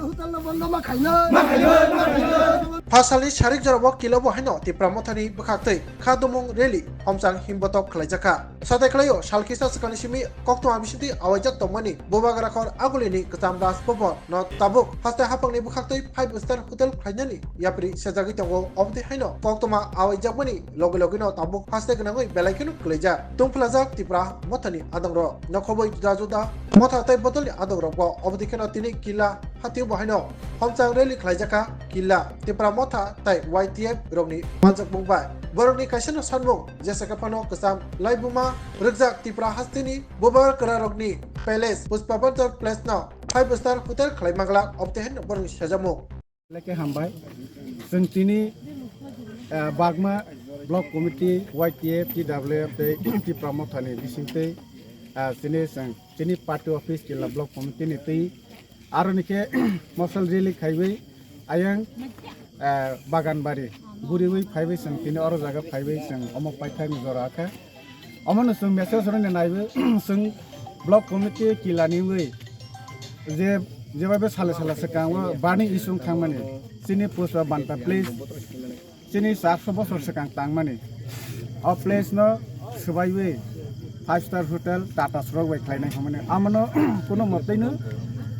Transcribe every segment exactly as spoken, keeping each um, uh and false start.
Hotel no bondo ma khainai. Phasalni sarik jorao Killa o haino Tipra Mothani bwkhaktwi kha dumung rally homchang himbotok khlaijakha. Satai khlaio, sal kisa swkangni simi koktwma bisingtwi awaijak tongmani Bubagra khor Agulini kwcham Raj Bhavan no tabuk haste haphangni bwkhaktwi five star hotel khlainani yapri sejagwi tongo. Obotwi haino koktwma awaijakmani logi logino tabuk haste gwnangwi belai kheno kwlaijak tungphlajak Tipra Mothani adongrok. Nokhobwi juda juda motha tei bodolni adongrokbo obotwi kheno tini Killa hatio bo haino homchang rally khlaijakha Killa Tipra Motha tei Y T F rokni manjakmung bai. Borokni kaisano sanmung, jesa khe phano kwcham laibuma rwkjak Tipra hasteni bubagra kwrarokni palace, Pushpa Banjor Place no five star hotel khlai manglak, obotwi haino borokni sajamung. Leke hambai. Chwng tini, eh, Bagma Block Committee, Y T F, T W F tei Tipra Mothani bisingtwi, eh, chini chwng, chini party office Killa Block Committee ni twi aroni khe mosal rally khaiwi ayang, eh, Baganbari guriwi phaiwi chwng tini oro jaga phaiwi chwng omo paithakni jora khe. Omono chwng message rwna naiwi chwng Block Committee Killani wngwi je, jeba be sale sale swkango burning issue wng thangmani chini Pushpa Banta Place, chini charso bosor swkang tangmani o place no swbaiwi five star hotel Tata srok bai khlainai hwnmani. Amono kuno mwtaino,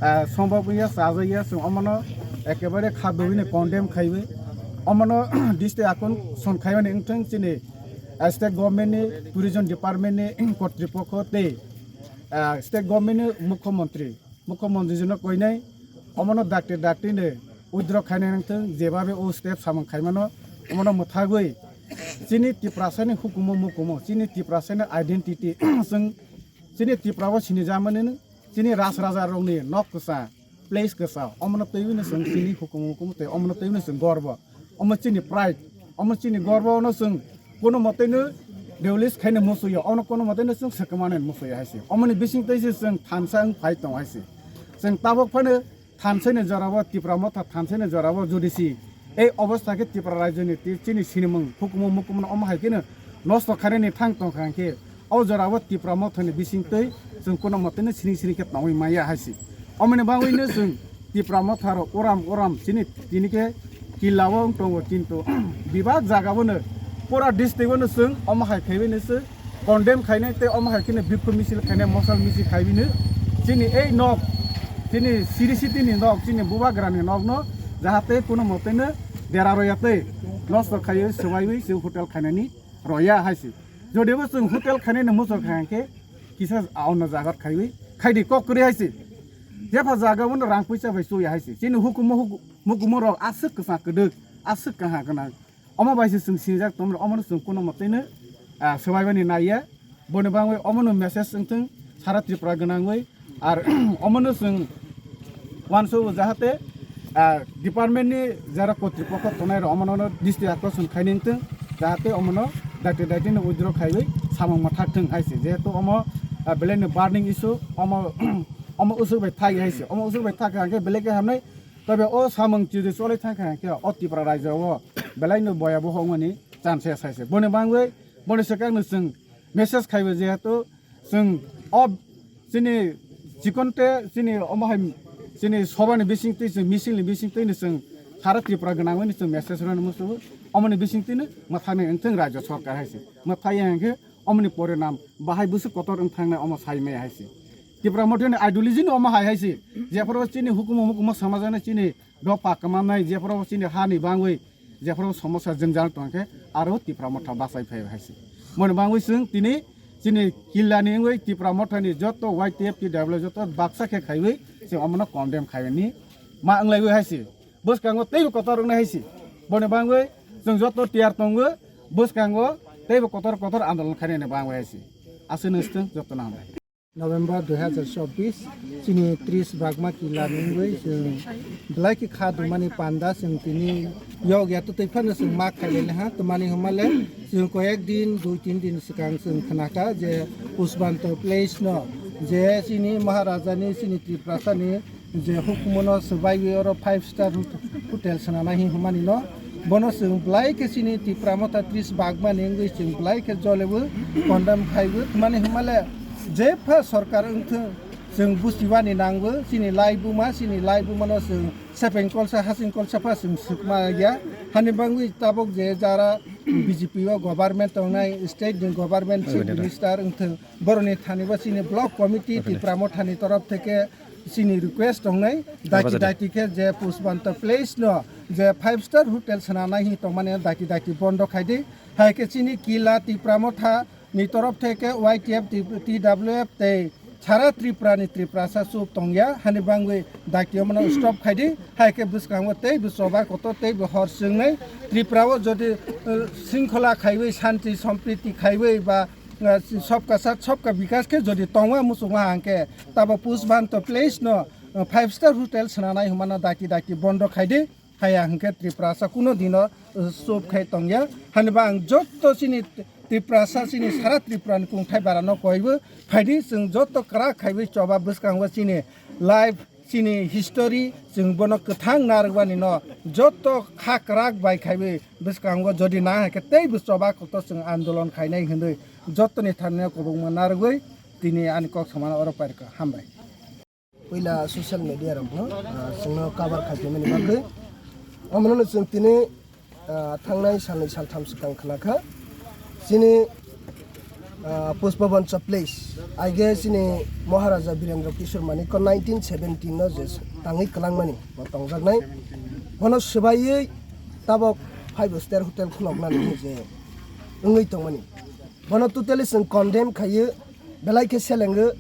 ah, sombok wngya, chajakya, chwng omono ekebare kha dogwino condemn khaiwi omono district akon son khaimani wngthang chini, ah, state government ni tourism department ni kortripokho tei, ah, state government ni mukhyamantri, mukhyamantri jino koinai omono dakti dakti ni withdraw khainai wngthang, jebabe o step samung khaimano omono mwthagwi chini Tiprasa ni hukumu mukumu, chini Tiprasa ni identity, chwng chini Tipra o sinijamani, chini ras raja rokni nok kwsa, place kwsa, omono twiwi no chwng chini hukumu mukumu tei omono twiwi no chwng gorbo. Omo chini pride, omo chini gorbo no chwng kuno mote no release khaina musuya, ono kuno mote no chwng swkmani musuya hai se. Omoni bising tei se chwng thansa wng phai tong hai se. Chwng tabok phano thansa ni jora o Tipra Motha thansa ni jora o jodi si ei obostha khe Tipra rajyo ni ti-, chini sinimung hukumu mukumu no omo hai khe no nosto khainani thang tong kha khe o jora o Tipra Motha ni bising tei chwng kuno mote no siring siring khe tongwi maya hai se. Omoni bagwi no chwng Tipra Motha rok uram uram chini tini khe Killa o wng tongo, kintu bebak jaga o no pura district o no chwng omo hai khaiwi no se condemn khainai tei omo hai kheno bikhuk misil khainai, mosal misil khaiwi no chini ei nok, chini siri siti ni nok, chini bubagra ni nok no jahate kuno mote no dera roya tei nosto khaiwi swbaiwi se hotel khainani roya hai se. Jodi bo chwng hotel khainani muchung kha khe kisa aono jagat khaiwi khaidi kok kwrwi hai se. Jepha jaga o no rang puisa bai chuya hai se. Chini hukumu huku-, mukumu rok aswk kwsa kwdwk, aswk kaha gwnang. Omo bai se chwng sinijak tongmani, omono chwng kuno mwtaino, ah, swbaibani naiya. Boni bagwi omono message wngthwng sara Tripura gwnangwi. Ar omono chwng uansukgo jahate, ah, department ni jara kotripokho tongnai rok omono district akroson khaini wngthwng, jahate omono dakti dakti no withdraw khaiwi samung mwthak thwng hai se. Jehetu omo, ah, belai no burning issue, omo, omo usuk bai thak hai se. Omo usuk bai thak kha khe belai khe hamnai. Tobe o samung chiri cholai thang kha khe o Tripura rajyo o belai no boya boho wngmani chance sai se. Boni bagwi, boni swkang no chwng message khaibo, jehetu chwng o chini chikonte chini omo hai chini sobani bisingtwi chwng misilni bisingtwi no chwng sara Tripura gwnangwi no chwng message rwna muchungo. Omoni bisingtwi no mwthangni wngthwng rajyo sorkar hai se. Mwthai ya hwnkhe omoni porinam bahai bwswk kotor wng thangnai omo sai maya hai se. Tipra Mothani ideology no omo hai hai se. Jephuru chini hukumu mukumu samajani chini dopha kwmanai, jephuru chini hani bangwi jephuru somosa jwngjal tongkhe aro Tipra Motha bachai phai hai se. Moni bangwi chwng tini chini Killani wngwi Tipra Mothani joto Y T F T W joto baksa khe khaiwi chwng omono condemn khaini ma wnglaiwi hai se. Bwskango teibo kotor wngnai hai se. Boni bangwi chwng joto tiyar tongo, bwskango teibo kotor kotor andolon khainani bangwi hai se. Aswk nw swtwng, jotono hambai. November dui hazar chobbish, chini tris Bagma Killa ni wngwi chwng belai khe kha dumani panda chwng tini yog ya twtwi phano chwng ma khailai ha, twmani hwnmale chwng koyek din, dui tin din swkang chwng khnakha je Pushpanto Place no je chini Maharaja ni, chini Tiprasa ni je hukumu no swbaiwi oro five star hotel swnana hi hwnmani no Bono chwng belai khe chini Tipra Motha tris bagmani wngwi chwng belai khe jolebo condemn khaibo. Mani hwnmale jepha sorkar wngthwng, chwng buchibani nangbo chini laibuma, chini laibumano chwng sepeng kolsa, hasing kolsa pha chwng swkma ya. Hani bangwi tabuk je jara B J P o government tongnai, state ni government, chief minister wngthwng, boroni thani bo chini block committee Tipra Mothani torof theke chini request tongnai, daki daki khe je Pushpanta Place no je five star hotel swnanai hin tongmani daki daki bondo khaidi. Hai khe chini Kila Tipra Motha ni torof theke Y T F, T W F tei sara Tripura ni Tiprasa chup tongya, hani bangwi daki omono stop khaidi. Hai khe bwskango teibo choba kotor teibo hor chwngnai. Tripura o jodi, eh, shringkhola khaiwi, shanti sompriti khaiwi ba ah, sabka sath sabka bikas khe jodi tongma muchungma hangkhe tabo Pushpanta Place no, ah, five star hotel swnanai hwnmano daki daki bondo khaidi. Haya hwnkhe Tiprasa kuno dino, ah, chup khai tongya. Haniba ang jotto chini Tiprasa chini sara Tripura ni kungthai bara no koibo phaidi, chwng jotto kwrak khaiwi choba bwskango chini life chini history, chwng bono kwthang narwkbani no jotto kha kwrak bai khaiwi bwskango jodi na hai khe teibo choba kotor chwng andolon khainai hwnwi jottoni thani no kwbangma narwgwi tini ani kok samano oro pairwkha. Hambai. Puila social media rok no, ah, chwngno cover khaiphaimani bagwi omono chwng tini ah, thangnai salnwi saltham swkang khna kha. Chini, ah, Pushpavancha Place, aige chini Maharaja Birendra Kishore Manikya nineteen seventeen no je tangwi kwlangmani bo tongjaknai. Bono swbaiwi tabok five star hotel khuloknani je wngwi tongmani. Bono totally chwng condemn khaiwi belai khe selengo.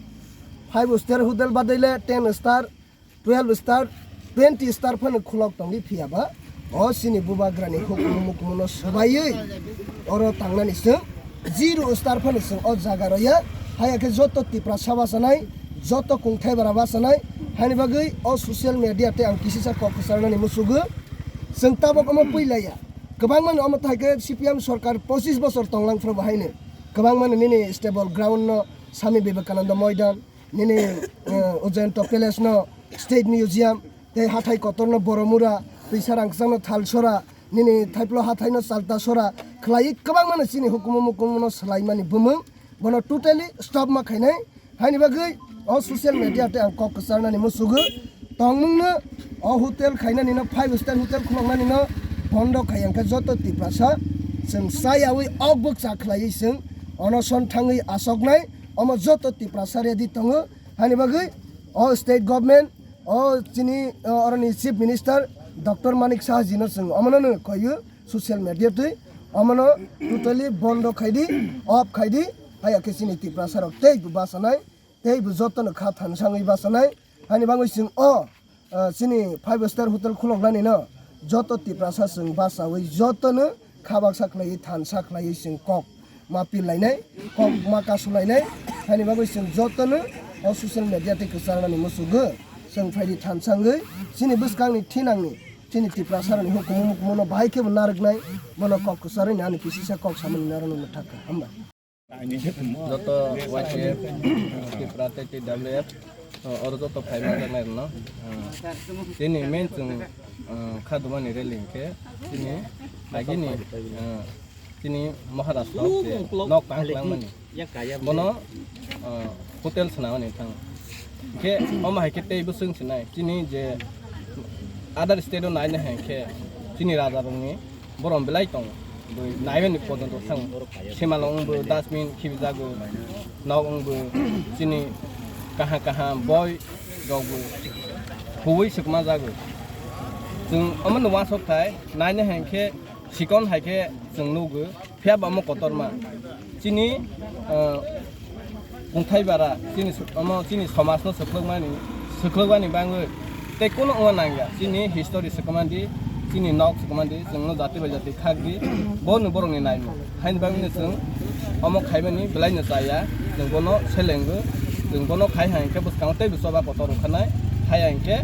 Five star hotel badai le ten star twelve star, twenty star phano khulok tongdi phiya ba o chini bubagrani hukumu mukumu no swbaiwi oro tangnani chwng zero star phano chwng o jaga roya. Haya khe joto Tiprasa bachanai, joto kungthai bara bachanai, hani bagwi o social media tei ang kisisa kok kwcharnani musugo. Chwng tabok omo puilaya, kwbangmani omo thai khe C P M sorkar pochis bosor tonglang phuru bo haino kwbangmani nini stable ground no Swami Vivekananda Moidan, nini, eh, Ujjayanta Palace no, State Museum, tei hathai kotor no Boromura, twisa rangchak no Thalsora, nini thaiplo hathai no Chaltasora, khlaiwi kwbangma no chini hukumu mukumu no swlaimani bumung, bono totally stop ma khainai. Haini bagwi o social media tei ang kok kwcharnani musugo, tongmung no o hotel khainani no five star hotel khuloknani no bondo khai, hwnkhe joto Tiprasa chwng chayawi ok bwkcha khlaiwi chwng onoson thangwi asoknai. Omo joto Tiprasa ready tongo. Hani bagwi o state government, o chini, o oroni chief minister Doctor Manik Saha ji no chwng omono no koiyo social media twi omono totally bondo khaidi, off khaidi. Haya khe chini Tiprasa rok tei bo bachanai, tei bo joto no kha thansangwi bachanai. Hani bagwi chwng o ah, chini five star hotel khuloknani no joto Tiprasa chwng bachawi joto no kha baksa khlaiwi thansa khlaiwi chwng kok ma pil lainai, kok ma kasu lainai. Hani bagwi chwng joto no o social media tei kwcharnani musugo chwng phaidi thansa wngwi chini bwskangni thinangni chini Tiprasa rokni hukumu mukumu no bahai khe bo narwknai, bono kok kwcharwi ni ani kisisa kok samani narwkno mwthakha. Hambai. Joto Y T F, Tipra tei T W F, oro joto phai manjaknai rokno. Chini main chwng kha dumani rally hwnkhe chini agini, chini Maharashtra je nok kaham kwlangmani. Bono hotel swnamani thang. Hwnkhe omo hai khe tei bwswng sinai. Chini je other state o naina hai khe chini raja rokni borom belai tongo. Bwi naimani pojonto thang. Simalo wngbo dustbin khibijago. Nok wngbo chini kaham kaham boi rokbo huwi swkma jago. Chwng omono uansuk thai naina hai khe sikon hai khe chwng nugo. Phiya ba omo kotorma. Chini, ah, kungthai bara, chini s-, omo chini somaj no swklwkmani, swklwkmani bangwi tei kuno wngna nangya. Chini history swkmandi, chini nok swkmandi, chwngno jati bai jati khakdi, bono borokni naimung. Haini bagwino chwng omo khaimani belaino chaya, chwng bono selengwi, chwng bono khai hai khe bwskango teibo choba kotor rwkhanai, hai hai khe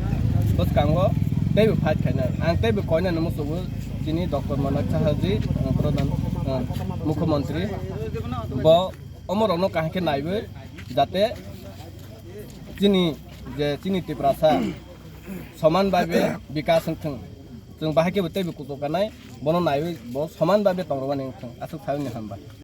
bwskango teibo fight khainai. Ang teibo koinani muchungo chini Doctor Manik Saha ji, uh, Pradhan, uh, Mukhyamantri, bo omorokno kaham khe naiwi, jate chini je chini Tiprasa soman bhabe bikas wngthwng, Chwng bahai khe bo teibo kuchuk kanai, bono naiwi bo soman babe tongrwani wngthung, aswk saui ni hamba.